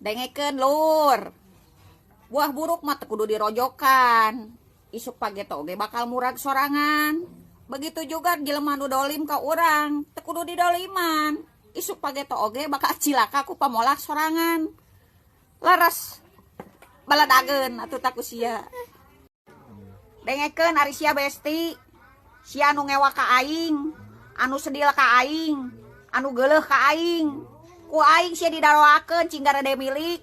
Dengekeun, Lur. Buah buruk mah teu kudu dirojokan. Isuk pageto oge bakal murag sorangan. Begitu juga jelema nu dolim ka urang, teu kudu didoliman. Isuk pageto oge bakal cilaka ku pamolak sorangan. Leres. Baladageun atuh ku sia. Dengekeun ari sia, besti. Sia anu ngewa ka aing, anu sedil ka aing, anu geuleuh ka aing. Ku aing sia didaroakeun cing garede milik,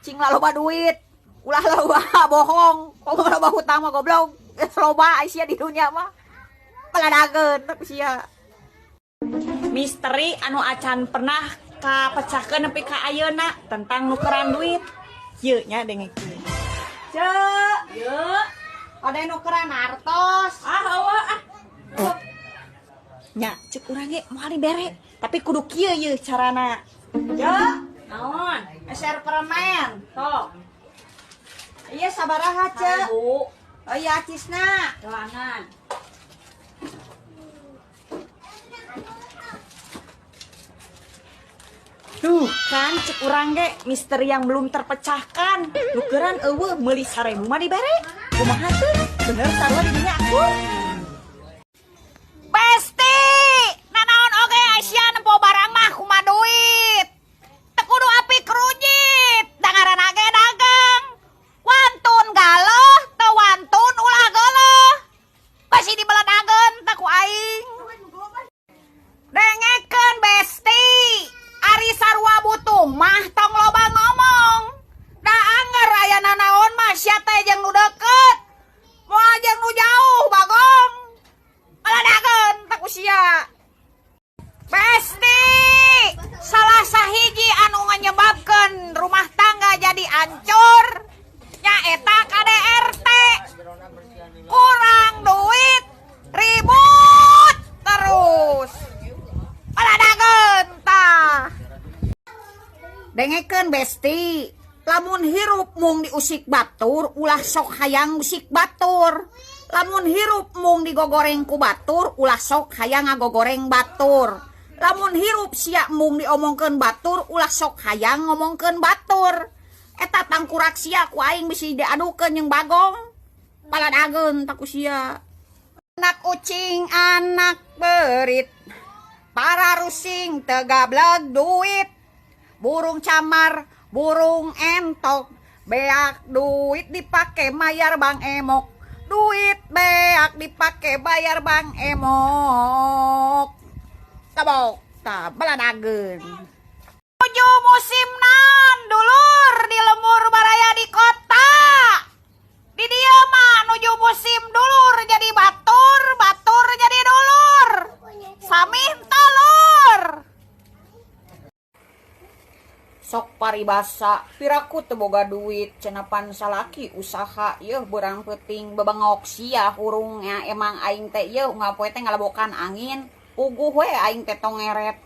cing loba duit, ulah loba bohong, komo loba hutang mah, goblok. Geus loba sia di dunia mah. Baladageun ku sia. Misteri anu acan pernah kapecahkeun nepi ka ayeuna tentang nukeran duit. Ieu nya, dengekeun. Cek, Ye. Ada nukeran artos. Ah, eueuh ah. Nya, cek urang ge moal dibere, tapi kudu kieu ye carana. Cek, Naon? Meser permen. Sok. Iya, sabaraha, Cek? 1000. Oh iya, acisna. Doangan. Tuh kan, cek urang ge misteri yang belum terpecahkan. Nukeran eueuh, meuli 1000 mah dibere. Kumaha tuh? Bener sarua di dinya aku. Besti, nanaon oge sia nempo barang mah kumaha duit. Teu kudu api kerujit, da ngaranna ge dagang. Wantun galoh, teu wantun ulah geuleuh. Bisi dibeledageun tah ku aing. Dengekeun, besti, ari sarua butuh mah tong loba ngomong. Da anger aya nanaon mah sia teh jeung nu deket. Moal jeung nu jauh, bagong. Baladageun tah ku sia. Besti, salah sahiji anu nganyebabkeun rumah tangga jadi hancur nyaeta KDRT. Kurang duit, ribut terus. Baladageun tah. Dengekeun, besti, lamun hirup mung diusik batur, ulah sok hayang usik batur. Lamun hirup mung digogoreng ku batur, ulah sok hayang ngagogoreng batur. Lamun hirup sia mung diomongkeun batur, ulah sok hayang ngomongkeun batur. Eta tangkurak sia ku aing bisi diadukeun jeung bagong. Baladageun tah ku sia. Anak ucing, anak berit, para rusing teu gableg duit. Burung camar, burung entok, beak duit dipake mayar Bang Emok. Duit beak dipake bayar Bang Emok. Tabok, tah baladageun. Nuju musim naon, dulur, di lembur baraya di kota? Di dieu mah nuju musim dulur jadi batur, batur jadi dulur. Sami talur. Sok paribasa, piraku teu boga duit, cenah pan salaki usaha, yeuh beurang peuting bebengok sia hurungnya. Emang aing teh yeuh unggal poe teh ngalebokan angin, puguh we aing teh tongeret.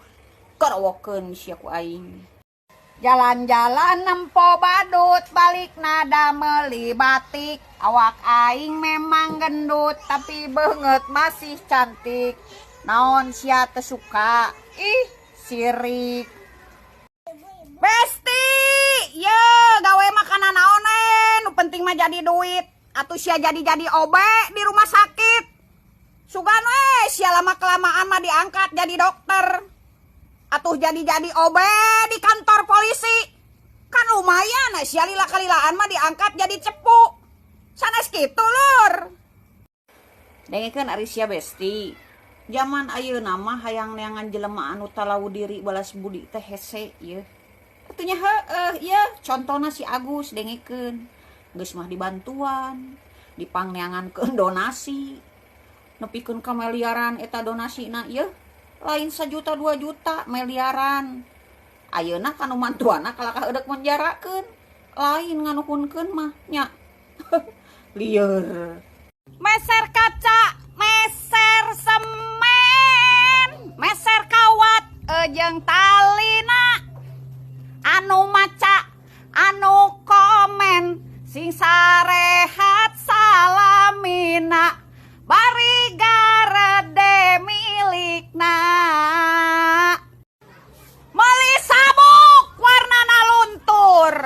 Kerowokeun sia ku aing. Jalan-jalan nempo badut, balik nada meuli batik. Awak aing memang gendut, tapi beungeut masih cantik. Naon sia teu suka? Ih, sirik. Besti, ye gawe makanan naon, nu penting mah jadi duit. Atuh sia jadi-jadi OB di rumah sakit. Sugan we sia lama kelamaan mah diangkat jadi dokter. Atuh jadi-jadi OB di kantor polisi. Kan lumayan, sia lila kalilaan mah diangkat jadi cepu. Sanes kitu, Lur? Dengekeun ari sia, besti. Zaman ayeuna mah hayang neangan jelema anu talawu diri balas budi teh hese ieu. Atuh nya heueuh ieu contona si Agus, dengekeun. Geus mah dibantuan, dipangneangankeun donasi. Nepikeun ka miliaran eta donasina ieu. Lain sajuta 2 juta, miliaran. Ayeuna kanu mantuana kalakah eudek menjarakeun. Lain nganuhunkeun mah nya. Lieur. Meser kaca, meser semen, meser kawat jeung talina. Anu maca, anu komen, sing sarehat salamina. Bari garede milikna. Meuli sabuk warnana luntur.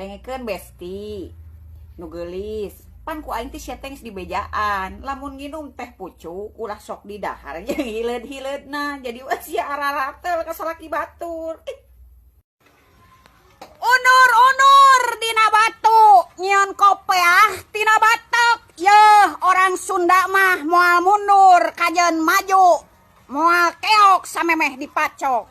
Dengekeun, besti nu geulis, pan ku aing teh sia teh geus dibejaan lamun nginum teh pucuk ulah sok didahar jeung hileud-hileudna, jadi we sia araratel ka salaki batur. Ih. Undur-undur dina batu, nyieun kopeah tina batek. Yeuh, orang Sunda mah moal mundur, kajeun maju, moal keok samemeh dipacok.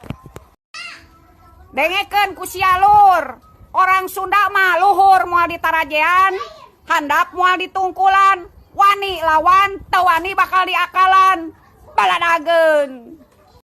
Dengekeun ku sia, lur, orang Sunda mah luhur moal ditarajean, handap moal ditungkulan, wani lawan, teu wani bakal diakalan. Baladageun.